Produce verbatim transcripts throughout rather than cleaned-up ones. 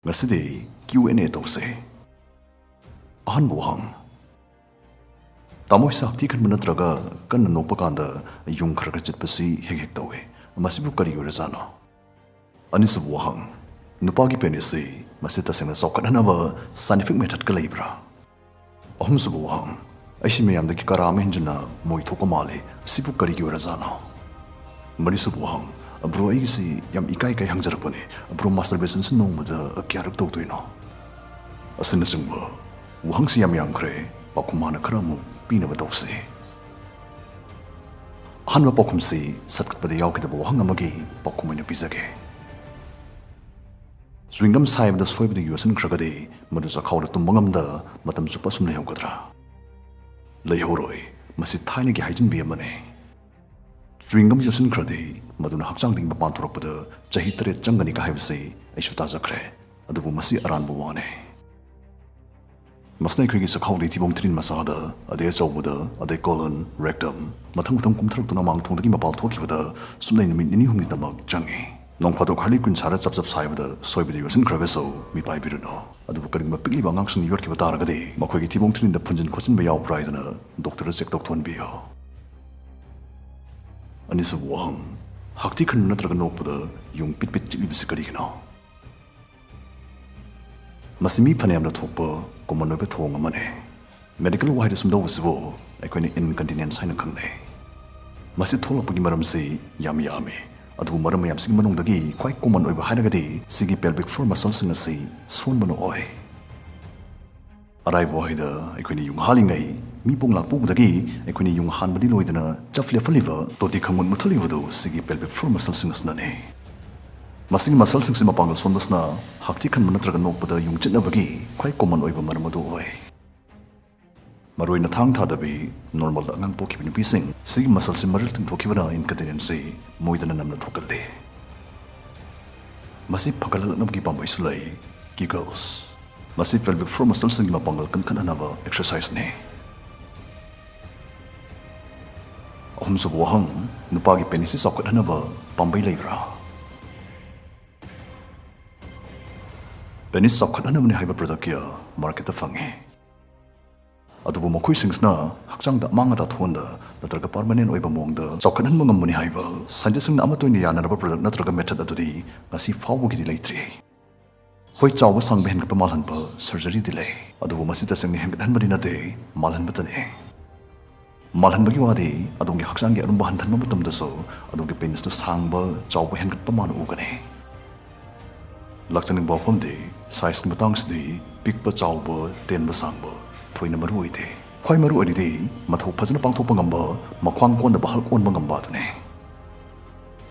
ꯉꯁꯤꯗꯤ Q and A ꯇꯧꯁꯦ꯫ ꯑꯍꯥꯟꯕ ꯋꯥꯍꯪ: ꯇꯥꯃꯣ, ꯏꯁꯥ ꯍꯛꯊꯤ ꯈꯟꯕ ꯅꯠꯇ꯭ꯔꯒ ꯀꯟꯅ ꯅꯣꯛꯄ ꯀꯥꯟꯗ ꯌꯨꯡ ꯈꯔ ꯈꯔ ꯆꯤꯠꯄꯁꯤ ꯍꯦꯛ ꯍꯦꯛ ꯇꯧꯏ, ꯃꯁꯤꯕꯨ ꯀꯔꯤꯒꯤ ꯑꯣꯏꯔꯖꯥꯠꯅꯣ? ꯑꯅꯤꯁꯨꯕ ꯋꯥꯍꯪ: ꯅꯨꯄꯥꯒꯤ ꯄꯦꯅꯤꯁꯁꯤ ꯃꯁꯤ ꯇꯁꯦꯡꯅ ꯆꯥꯎꯈꯠꯍꯟꯅꯕ scientific method ꯀ ꯂꯩꯕ꯭ꯔꯥ? ꯑꯍꯨꯝꯁꯨꯕ ꯋꯥꯍꯪ: ꯑꯩꯁꯤ ꯃꯌꯥꯝꯗꯒꯤ ꯀꯔꯥ ꯑꯃ ꯍꯦꯟꯖꯤꯟꯅ ꯃꯣꯏ ꯊꯣꯛꯄ ꯃꯥꯜꯂꯤ, ꯁꯤꯕꯨ ꯀꯔꯤꯒꯤ ꯑꯣꯏꯔꯖꯥꯠꯅꯣ? ꯃꯔꯤꯁꯨꯕ ꯋꯥꯍꯪ: ꯕ꯭ꯔꯣ, ꯑꯩꯒꯤꯁꯤ ꯌꯥꯝ ꯏꯀꯥꯏ ꯏꯀꯥꯏ ꯍꯪꯖꯔꯛꯄꯅꯦ, ꯕ꯭ꯔꯣ, masturbation ꯁꯤ ꯅꯣꯡꯃꯗ ꯀꯌꯥꯔꯛ ꯇꯧꯗꯣꯏꯅꯣ? ꯑꯁꯤꯅꯆꯤꯡꯕ ꯋꯥꯍꯪꯁꯤ ꯌꯥꯝ ꯌꯥꯝꯈ꯭ꯔꯦ, ꯄꯥꯎꯈꯨꯝ ꯍꯥꯟꯅ ꯈꯔ ꯑꯃꯨꯛ ꯄꯤꯅꯕ ꯇꯧꯁꯤ꯫ ꯑꯍꯥꯟꯕ ꯄꯥꯎꯈꯨꯝꯁꯤ ꯁꯠꯀꯠꯄꯗ ꯌꯥꯎꯈꯤꯗꯕ ꯋꯥꯍꯪ ꯑꯃꯒꯤ ꯄꯥꯎꯈꯨꯝ ꯑꯣꯏꯅ ꯄꯤꯖꯒꯦ꯫ Chewing gum ꯁꯥꯏꯕꯗ ꯁꯣꯏꯕꯗ ꯌꯣꯠꯁꯤꯟꯈ꯭ꯔꯒꯗꯤ ꯃꯗꯨ ꯆꯈꯥꯎꯗ ꯇꯨꯝꯕ ꯉꯝꯗ ꯃꯇꯝ ꯆꯨꯞꯄ ꯁꯨꯝ ꯂꯩꯍꯧꯒꯗ꯭ꯔꯥ? ꯂꯩꯍꯧꯔꯣꯏ, ꯃꯁꯤ ꯊꯥꯏꯅꯒꯤ ꯍꯥꯏꯖꯤꯟꯕꯤ ꯑꯃꯅꯤ꯫ Chewing gum ꯌꯣꯠꯁꯤꯟꯈ꯭ꯔꯗꯤ ꯃꯗꯨꯅ ꯍꯛꯆꯥꯡꯗꯒꯤ ꯃꯄꯥꯟ ꯊꯣꯔꯛꯄꯗ ꯆꯍꯤ ꯇꯔꯦꯠ ꯆꯪꯒꯅꯤꯒ ꯍꯥꯏꯕꯁꯤ ꯑꯩꯁꯨ ꯇꯥꯖꯈ꯭ꯔꯦ, ꯑꯗꯨꯕꯨ ꯃꯁꯤ ꯑꯔꯥꯟꯕ ꯋꯥꯅꯤ꯫ ꯃꯁꯤꯅ ꯑꯩꯈꯣꯏꯒꯤ ꯆꯈꯥꯎꯗꯒꯤ ꯊꯤꯕꯣꯡ ꯊꯤꯔꯤꯟ ꯃꯆꯥꯗ, ꯑꯗꯩ ꯑꯆꯧꯕꯗ, ꯑꯗꯩ colon, rectum, ꯃꯊꯪ ꯃꯊꯪ ꯀꯨꯝꯊꯔꯛꯇꯨꯅ ꯃꯥꯡꯊꯣꯡꯗꯒꯤ ꯃꯄꯥꯜ ꯊꯣꯛꯈꯤꯕꯗ ꯁꯨꯞꯅꯩ ꯅꯨꯃꯤꯠ ꯅꯤꯅꯤ ꯍꯨꯝꯅꯤꯗꯃꯛ ꯆꯪꯏ꯫ ꯅꯣꯡ ꯐꯥꯗꯣꯛ Harley Quinn ꯁꯥꯔ ꯆꯞ ꯆꯞ ꯁꯥꯏꯕꯗ ꯁꯣꯏꯕꯗ ꯌꯣꯠꯁꯤꯟꯈ꯭ꯔꯒꯁꯨ ꯃꯤꯄꯥꯏꯕꯤꯔꯨꯅꯨ꯫ ꯑꯗꯨꯕꯨ ꯀꯔꯤꯒꯨꯝꯕ ꯄꯤꯛꯂꯤꯕ ꯑꯉꯥꯡꯁꯤꯡꯅ ꯌꯣꯠꯈꯤꯕ ꯇꯥꯔꯒꯗꯤ ꯃꯈꯣꯏꯒꯤ ꯊꯤꯕꯣꯡ ꯊꯤꯔꯤꯟꯗ ꯐꯨꯟꯖꯤꯟ ꯈꯣꯠꯆꯤꯟꯕ ꯌꯥꯎꯕ꯭ꯔꯥ ꯍꯥꯏꯗꯅ doctor ꯗ check ꯇꯧꯊꯣꯛꯍꯟꯕꯤꯌꯨ꯫ ꯑꯅꯤꯁꯨꯕ ꯋꯥꯍꯪ: ꯍꯛꯊꯤ ꯈꯟꯕ ꯅꯠꯇ꯭ꯔꯒ ꯅꯣꯛꯄꯗ ꯌꯨꯡ ꯄꯤꯠ ꯄꯤꯠ ꯆꯤꯛꯂꯤꯕꯁꯤ ꯀꯔꯤꯒꯤꯅꯣ? ꯃꯁꯤ ꯃꯤ ꯐꯅꯌꯥꯝꯅ ꯊꯣꯛꯄ common ꯑꯣꯏꯕ ꯊꯧꯑꯣꯡ ꯑꯃꯅꯤ꯫ Medical ꯋꯥꯍꯩꯗ ꯁꯨꯝꯗꯧꯕꯁꯤꯕꯨ ꯑꯩꯈꯣꯏꯅ incontinence ꯍꯥꯏꯅ ꯈꯪꯅꯩ꯫ ꯃꯁꯤ ꯊꯣꯛꯂꯛꯄꯒꯤ ꯃꯔꯝꯁꯤ ꯌꯥꯝ ꯌꯥꯝꯃꯤ, ꯑꯗꯨꯕꯨ ꯃꯔꯝ ꯃꯌꯥꯝꯁꯤꯒꯤ ꯃꯅꯨꯡꯗꯒꯤ ꯈ꯭ꯋꯥꯏ common ꯑꯣꯏꯕ ꯍꯥꯏꯔꯒꯗꯤ ꯁꯤꯒꯤ pelvic floor muscleꯁꯤꯡ ꯑꯁꯤ ꯁꯣꯟꯕꯅ ꯑꯣꯏ꯫ ꯑꯔꯥꯏꯕ ꯋꯥꯍꯩꯗ, ꯑꯩꯈꯣꯏꯅ ꯌꯨꯡ ꯍꯥꯜꯂꯤꯉꯩ, ꯃꯤ ꯄꯣꯛ ꯂꯥꯛꯄ ꯎꯕꯗꯒꯤ ꯑꯩꯈꯣꯏꯅ ꯌꯨꯡ ꯍꯥꯟꯕꯗꯤ ꯂꯣꯏꯗꯅ ꯆꯞ ꯂꯦꯞꯍꯜꯂꯤꯕ ꯇꯣꯇꯤ ꯈꯪꯃꯨꯠ ꯃꯨꯠꯊꯠꯂꯤꯕꯗꯨ ꯁꯤꯒꯤ pelvic floor muscleꯁꯤꯡ ꯑꯁꯤꯅꯅꯤ꯫ ꯃꯁꯤꯒꯤ muscleꯁꯤꯡꯁꯤ ꯃꯄꯥꯡꯒꯜ ꯁꯣꯟꯕꯁꯤꯅ ꯍꯛꯊꯤ ꯈꯟꯕ ꯅꯠꯇ꯭ꯔꯒ ꯅꯣꯛꯄꯗ ꯌꯨꯡ ꯆꯤꯠꯅꯕꯒꯤ ꯈ꯭ꯋꯥꯏ common ꯑꯣꯏꯕ ꯃꯔꯝ ꯑꯗꯨ ꯑꯣꯏ꯫ ꯃꯔꯨꯑꯣꯏꯅ ꯊꯥꯡ ꯊꯥꯗꯕꯤ, normalꯗ ꯑꯉꯥꯡ ꯄꯣꯛꯈꯤꯕ ꯅꯨꯄꯤꯁꯤꯡ, ꯁꯤꯒꯤ muscleꯁꯤ ꯃꯔꯤꯜ ꯇꯤꯡꯊꯣꯛꯈꯤꯕꯅ incontinenceꯁꯤ ꯃꯣꯏꯗꯅ ꯅꯝꯅ ꯊꯣꯛꯀꯜꯂꯤ꯫ ꯃꯁꯤ ꯐꯒꯠꯍꯜꯂꯛꯅꯕꯒꯤ ꯄꯥꯝꯕꯩꯁꯨ ꯂꯩ, giggles꯫ ꯃꯁꯤ pelvic floor muscleꯁꯤꯡꯒꯤ ꯃꯄꯥꯡꯒꯜ ꯀꯟꯈꯠꯍꯟꯅꯕ exerciseꯅꯤ꯫ ꯑꯍꯨꯝꯁꯨꯕ ꯋꯥꯍꯪ: ꯅꯨꯄꯥꯒꯤ ꯄꯦꯅꯤꯁꯁꯤ ꯆꯥꯎꯈꯠꯍꯟꯅꯕ ꯄꯥꯝꯕꯩ ꯂꯩꯕ꯭ꯔꯥ? Penis ꯆꯥꯎꯈꯠꯍꯟꯅꯕꯅꯤ ꯍꯥꯏꯕ product ꯀꯌꯥ market ꯇ ꯐꯪꯉꯤ꯫ ꯑꯗꯨꯕꯨ ꯃꯈꯣꯏꯁꯤꯡꯁꯤꯅ ꯍꯛꯆꯥꯡꯗ ꯑꯃꯥꯡ ꯑꯇꯥ ꯊꯣꯛꯍꯟꯗ ꯅꯠꯇ꯭ꯔꯒ permanent ꯑꯣꯏꯕ ꯃꯑꯣꯡꯗ ꯆꯥꯎꯈꯠꯍꯟꯕ ꯉꯝꯕꯅꯤ ꯍꯥꯏꯕ scientist ꯁꯤꯡꯅ ꯑꯃꯠꯇ ꯑꯣꯏꯅ ꯌꯥꯅꯔꯕ product ꯅꯠꯇ꯭ꯔꯒ method ꯑꯗꯨꯗꯤ ꯉꯁꯤ ꯐꯥꯎꯕꯒꯤꯗꯤ ꯂꯩꯇ꯭ꯔꯤ꯫ ꯍꯣꯏ, ꯆꯥꯎꯕ ꯁꯥꯡꯕ ꯍꯦꯟꯒꯠꯄ ꯃꯥꯜꯍꯟꯕ surgery ꯗꯤ ꯂꯩ, ꯑꯗꯨꯕꯨ ꯃꯁꯤ ꯇꯁꯦꯡꯅ ꯍꯦꯟꯒꯠꯍꯟꯕꯗꯤ ꯅꯠꯇꯦ, ꯃꯥꯜꯍꯟꯕꯇꯅꯤ꯫ ꯃꯥꯜꯍꯟꯕꯒꯤ ꯋꯥꯗꯤ ꯑꯗꯣꯝꯒꯤ ꯍꯛꯆꯥꯡꯒꯤ ꯑꯔꯨꯝꯕ ꯍꯟꯊꯍꯟꯕ ꯃꯇꯝꯗꯁꯨ ꯑꯗꯣꯝꯒꯤ penis ꯇꯨ ꯁꯥꯡꯕ, ꯆꯥꯎꯕ ꯍꯦꯟꯒꯠꯄ ꯃꯥꯅ ꯎꯒꯅꯤ꯫ ꯂꯥꯛꯆꯅꯤꯡꯕ ꯋꯥꯐꯝꯗꯤ, size ꯀꯤ ꯃꯇꯥꯡꯁꯤꯗꯤ ꯄꯤꯛꯄ, ꯆꯥꯎꯕ, ꯇꯦꯟꯕ, ꯁꯥꯡꯕ ꯊꯣꯏꯅ ꯃꯔꯨ ꯑꯣꯏꯗꯦ꯫ ꯈ꯭ꯋꯥꯏ ꯃꯔꯨ ꯑꯣꯏꯔꯤꯗꯤ ꯃꯊꯧ ꯐꯖꯅ ꯄꯥꯡꯊꯣꯛꯄ ꯉꯝꯕ, ꯃꯈ꯭ꯋꯥꯡ ꯀꯣꯟꯗꯕ Hulk ꯑꯣꯟꯕ ꯉꯝꯕ ꯑꯗꯨꯅꯤ꯫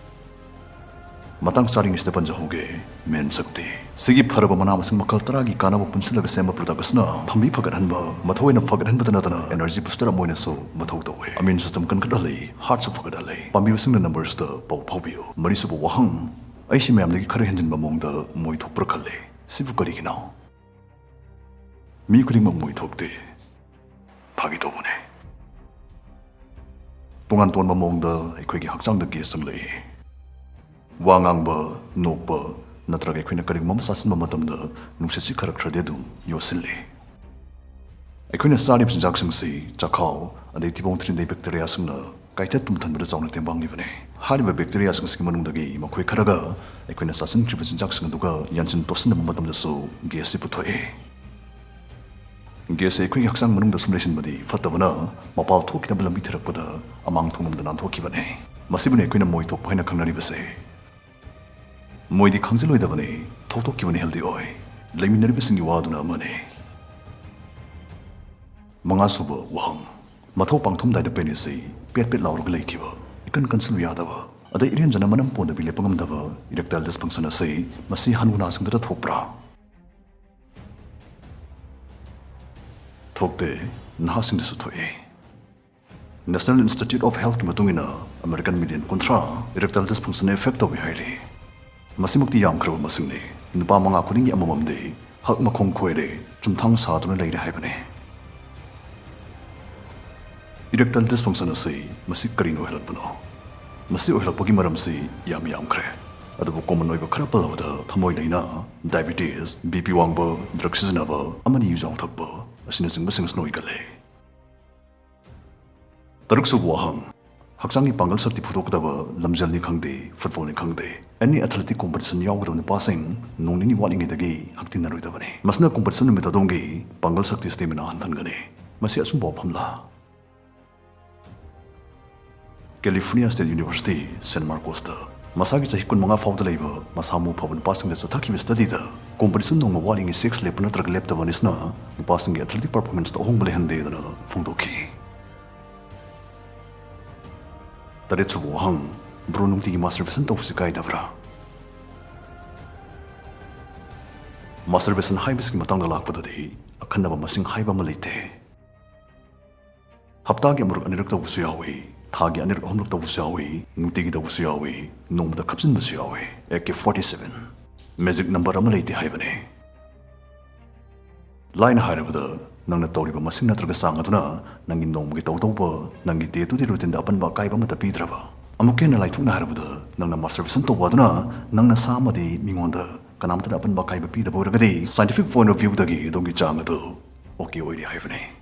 ꯃꯇꯥꯡ ꯆꯥꯔꯤꯉꯩꯁꯤꯗ ꯄꯟꯖꯍꯧꯒꯦ, ꯃꯦꯟ ꯁꯛꯇꯤ꯫ ꯁꯤꯒꯤ ꯐꯔꯕ ꯃꯅꯥ ꯃꯁꯤꯡ ꯃꯈꯜ ꯇꯔꯥꯒꯤ ꯀꯥꯟꯅꯕ ꯄꯨꯟꯁꯤꯜꯂꯒ ꯁꯦꯝꯕ product ꯑꯁꯤꯅ ꯐꯝꯕꯤ ꯐꯒꯠꯍꯟꯕ, ꯃꯊꯧ ꯑꯣꯏꯅ ꯐꯒꯠꯍꯟꯕꯇ ꯅꯠꯇꯅ energy booster ꯑꯃ ꯑꯣꯏꯅꯁꯨ ꯃꯊꯧ ꯇꯧꯋꯤ꯫ Immune system ꯀꯟꯈꯠꯍꯜꯂꯤ, heart ꯁꯨ ꯐꯒꯠꯍꯜꯂꯤ꯫ ꯄꯥꯝꯕꯤꯕꯁꯤꯡꯅ numbers ꯇ ꯄꯥꯎ ꯐꯥꯎꯕꯤꯌꯨ꯫ ꯃꯔꯤꯁꯨꯕ ꯋꯥꯍꯪ, ꯑꯩꯁꯤ ꯃꯌꯥꯝꯗꯒꯤ ꯈꯔ ꯍꯦꯟꯖꯤꯟꯕ ꯃꯑꯣꯡꯗ ꯃꯣꯏ ꯊꯣꯛꯄ꯭ꯔꯥ ꯈꯜꯂꯤ꯫ ꯁꯤꯕꯨ ꯀꯔꯤꯒꯤꯅꯣ? ꯃꯤ ꯈꯨꯗꯤꯡꯃꯛ ꯃꯣꯏ ꯊꯣꯛꯇꯦ꯫ ꯐꯥꯒꯤ ꯇꯧꯕꯅꯦ꯫ ꯇꯣꯉꯥꯟ ꯇꯣꯉꯥꯟꯕ ꯃꯑꯣꯡꯗ ꯑꯩꯈꯣꯏꯒꯤ ꯍꯛꯆꯥꯡꯗ gas ꯆꯪꯂꯛꯏ꯫ ꯋꯥ ꯉꯥꯡꯕ, ꯅꯣꯛꯄ, ꯅꯠꯇ꯭ꯔꯒ ꯑꯩꯈꯣꯏꯅ ꯀꯔꯤꯒꯨꯝꯕ ꯑꯃ ꯆꯥꯁꯤꯟꯕ ꯃꯇꯝꯗ ꯅꯨꯡꯁꯤꯠꯁꯤ ꯈꯔ ꯈꯔꯗꯤ ꯑꯗꯨꯝ ꯌꯣꯠꯁꯤꯜꯂꯤ꯫ ꯑꯩꯈꯣꯏꯅ ꯆꯥꯔꯤꯕ ꯆꯤꯟꯖꯥꯛꯁꯤꯡꯁꯤ ꯆꯥꯛꯈꯥꯎ, ꯑꯗꯩ ꯊꯤꯕꯣꯡ ꯊꯤꯔꯤꯟꯗꯩ bacteria ꯁꯤꯡꯅ ꯀꯥꯏꯊꯠ ꯇꯨꯝꯊꯟꯕꯗ ꯆꯥꯎꯅ ꯇꯦꯡꯕꯥꯡꯂꯤꯕꯅꯤ꯫ ꯍꯥꯏꯔꯤꯕ bacteria ꯁꯤꯡꯁꯤꯒꯤ ꯃꯅꯨꯡꯗꯒꯤ ꯃꯈꯣꯏ ꯈꯔꯒ ꯑꯩꯈꯣꯏꯅ ꯆꯥꯁꯤꯟꯈ꯭ꯔꯤꯕ ꯆꯤꯟꯖꯥꯛꯁꯤꯡ ꯑꯗꯨꯒ ꯌꯥꯟꯁꯤꯟ ꯇꯣꯠꯁꯤꯟꯅꯕ ꯃꯇꯝꯗꯁꯨ gas ꯁꯤ ꯄꯨꯊꯣꯛꯏ꯫ Gas ꯁꯤ ꯑꯩꯈꯣꯏꯒꯤ ꯍꯛꯆꯥꯡ ꯃꯅꯨꯡꯗ ꯁꯨꯝ ꯂꯩꯁꯤꯟꯕꯗꯤ ꯐꯠꯇꯕꯅ, ꯃꯄꯥꯜ ꯊꯣꯛꯈꯤꯅꯕ ꯂꯝꯕꯤ ꯊꯤꯔꯛꯄꯗ ꯑꯃꯥꯡ ꯊꯣꯡꯂꯣꯝꯗ ꯅꯥꯟꯊꯣꯛꯈꯤꯕꯅꯤ꯫ ꯃꯁꯤꯕꯨꯅꯤ ꯑꯩꯈꯣꯏꯅ ꯃꯣꯏ ꯊꯣꯛꯄ ꯍꯥꯏꯅ ꯈꯪꯅꯔꯤꯕꯁꯦ꯫ ꯃꯣꯏꯗꯤ ꯈꯪꯖꯤꯜꯂꯣꯏꯗꯕꯅꯤ, ꯊꯣꯛꯇꯣꯛꯈꯤꯕꯅ healthy ꯑꯣꯏ꯫ ꯂꯩꯃꯤꯟꯅꯔꯤꯕꯁꯤꯡꯒꯤ ꯋꯥꯗꯨꯅ ꯑꯃꯅꯤ꯫ ꯃꯉꯥꯁꯨꯕ ꯋꯥꯍꯪ, ꯃꯊꯧ ꯄꯥꯡꯊꯣꯛꯂꯝꯗꯥꯏꯗ penis ꯁꯤ ꯄꯦꯠ ꯄꯦꯠ ꯂꯥꯎꯔꯒ ꯂꯩꯈꯤꯕ, ꯏꯀꯟ ꯀꯟꯁꯤꯜꯂꯨ ꯌꯥꯗꯕ, ꯑꯗꯩ ꯏꯔꯦꯟꯖꯅ ꯃꯅꯝ ꯄꯣꯟꯗꯕꯤ ꯂꯦꯞꯄ ꯉꯝꯗꯕ erectile dysfunction ꯑꯁꯤ ꯃꯁꯤ ꯍꯅꯨ ꯅꯍꯥꯁꯤꯡꯗꯇ ꯊꯣꯛꯄ꯭ꯔꯥ? ꯊꯣꯛꯇꯦ, ꯅꯍꯥꯁꯤꯡꯗꯁꯨ ꯊꯣꯛꯏ꯫ National Institute of Health ꯀꯤ ꯃꯇꯨꯡ ꯏꯟꯅ American million ꯀꯨꯟꯊ꯭ꯔꯥ erectile dysfunction ꯅ affect ꯇꯧꯏ ꯍꯥꯏꯔꯤ꯫ ꯃꯁꯤꯃꯛꯇꯤ ꯌꯥꯝꯈ꯭ꯔꯕ ꯃꯁꯤꯡꯅꯤ꯫ ꯅꯨꯄꯥ ꯃꯉꯥ ꯈꯨꯗꯤꯡꯒꯤ ꯑꯃꯃꯝꯗꯤ Hulk ꯃꯈꯣꯡ ꯈꯣꯏꯔꯦ, ꯆꯨꯝꯊꯥꯡ ꯁꯥꯗꯨꯅ ꯂꯩꯔꯦ ꯍꯥꯏꯕꯅꯤ꯫ Erectile dysfunction ꯑꯁꯤ ꯃꯁꯤ ꯀꯔꯤꯅ ꯑꯣꯏꯍꯜꯂꯛꯄꯅꯣ? ꯃꯁꯤ ꯑꯣꯏꯍꯜꯂꯛꯄꯒꯤ ꯃꯔꯝꯁꯤ ꯌꯥꯝ ꯌꯥꯝꯈ꯭ꯔꯦ꯫ ꯑꯗꯨꯕꯨ common ꯑꯣꯏꯕ ꯈꯔ ꯄꯜꯂꯕꯗ ꯊꯃꯣꯏ ꯂꯥꯏꯅꯥ, diabetes, BP ꯋꯥꯡꯕ, drug ꯁꯤꯖꯤꯟꯅꯕ ꯑꯃꯗꯤ ꯌꯨꯖꯥꯎ ꯊꯛꯄ ꯑꯁꯤꯅꯆꯤꯡꯕꯁꯤꯡ ꯑꯁꯤꯅ ꯑꯣꯏꯒꯜꯂꯦ꯫ ꯇꯔꯨꯛꯁꯨꯕ ꯋꯥꯍꯪ, ꯍꯛꯆꯥꯡꯒꯤ ꯄꯥꯡꯒꯜ ꯁꯛꯇꯤ ꯐꯨꯗꯣꯛꯀꯗꯕ ꯂꯝꯖꯦꯜꯅꯤ ꯈꯪꯗꯦ, football ꯅꯤ ꯈꯪꯗꯦ, any athletic competition ꯌꯥꯎꯒꯗꯕ ꯅꯨꯄꯥꯁꯤꯡ ꯅꯣꯡ ꯅꯤꯅꯤ ꯋꯥꯠꯂꯤꯉꯩꯗꯒꯤ ꯍꯛꯊꯦꯡꯅꯔꯣꯏꯗꯕꯅꯤ꯫ ꯃꯁꯤꯅ competition ꯅꯨꯃꯤꯠ ꯑꯗꯣꯝꯒꯤ ꯄꯥꯡꯒꯜ ꯁꯛꯇꯤ, stamina ꯍꯟꯊꯍꯟꯒꯅꯤ꯫ ꯃꯁꯤ ꯑꯆꯨꯝꯕ ꯋꯥꯐꯝꯂꯥ? California State University, San Marcos ꯇ ꯃꯁꯥꯒꯤ ꯆꯍꯤ ꯀꯨꯟꯃꯉꯥ ꯐꯥꯎꯗ ꯂꯩꯕ ꯃꯁꯥ ꯃꯎ ꯐꯕ ꯅꯨꯄꯥꯁꯤꯡꯗ ꯆꯠꯊꯈꯤꯕ study ꯗ competition ꯅꯣꯡꯃ ꯋꯥꯠꯂꯤꯉꯩ sex ꯂꯦꯞꯄ ꯅꯠꯇ꯭ꯔꯒ ꯂꯦꯞꯇꯕ ꯑꯅꯤꯁꯤꯅ ꯅꯨꯄꯥꯁꯤꯡꯒꯤ athletic performance ꯇ ꯑꯍꯣꯡꯕ ꯂꯩꯍꯟꯗꯦꯗꯅ ꯐꯣꯡꯗꯣꯛꯈꯤ꯫ ꯇꯔꯦꯠꯁꯨꯕ ꯋꯥꯍꯪ, bro ꯅꯨꯡꯇꯤꯒꯤ masturbation ꯇꯧꯕꯁꯤ ꯀꯥꯏꯗꯕ꯭ꯔꯥ? Masturbation ꯍꯥꯏꯕꯁꯤꯒꯤ ꯃꯇꯥꯡꯗ ꯂꯥꯛꯄꯗꯗꯤ ꯑꯈꯟꯅꯕ ꯃꯁꯤꯡ ꯍꯥꯏꯕ ꯑꯃ ꯂꯩꯇꯦ꯫ ꯍꯞꯇꯥꯒꯤ ꯑꯃꯨꯔꯛ ꯑꯅꯤꯔꯛ ꯇꯧꯕꯁꯨ ꯌꯥꯎꯏ, ꯊꯥꯒꯤ ꯑꯅꯤꯔꯛ ꯑꯍꯨꯝꯂꯛ ꯇꯧꯕꯁꯨ ꯌꯥꯎꯏ, ꯅꯨꯡꯇꯤꯒꯤ ꯇꯧꯕꯁꯨ ꯌꯥꯎꯏ, ꯅꯣꯡꯃꯗ ꯈꯞꯆꯤꯟꯕꯁꯨ ꯌꯥꯎꯏ꯫ A K forty seven, magic number ꯑꯃ ꯂꯩꯇꯦ ꯍꯥꯏꯕꯅꯤ꯫ ꯂꯥꯏꯅ ꯍꯥꯏꯔꯕꯗ, ꯅꯪꯅ ꯇꯧꯔꯤꯕ ꯃꯁꯤꯡ ꯅꯠꯇ꯭ꯔꯒ ꯆꯥꯡ ꯑꯗꯨꯅ ꯅꯪꯒꯤ ꯅꯣꯡꯃꯒꯤ ꯇꯧꯗꯧꯕ, ꯅꯪꯒꯤ day to day routine ꯗ ꯑꯄꯟꯕ ꯑꯀꯥꯏꯕ ꯑꯃꯠꯇ ꯄꯤꯗ꯭ꯔꯕ, ꯑꯃꯨꯛꯀ ꯍꯦꯟꯅ ꯂꯥꯏꯊꯣꯛꯅ ꯍꯥꯏꯔꯕꯗ, ꯅꯪꯅ masturbation ꯇꯧꯕ ꯑꯗꯨꯅ ꯅꯪ ꯅꯁꯥ ꯑꯃꯗꯤ ꯃꯤꯉꯣꯟꯗ ꯀꯅꯥꯝꯇꯗ ꯑꯄꯟꯕ ꯑꯀꯥꯏꯕ ꯄꯤꯗꯕ ꯑꯣꯏꯔꯒꯗꯤ, scientific point of view ꯗꯒꯤ ꯑꯗꯣꯝꯒꯤ ꯆꯥꯡ ꯑꯗꯨ okay ꯑꯣꯏꯔꯦ ꯍꯥꯏꯕꯅꯤ꯫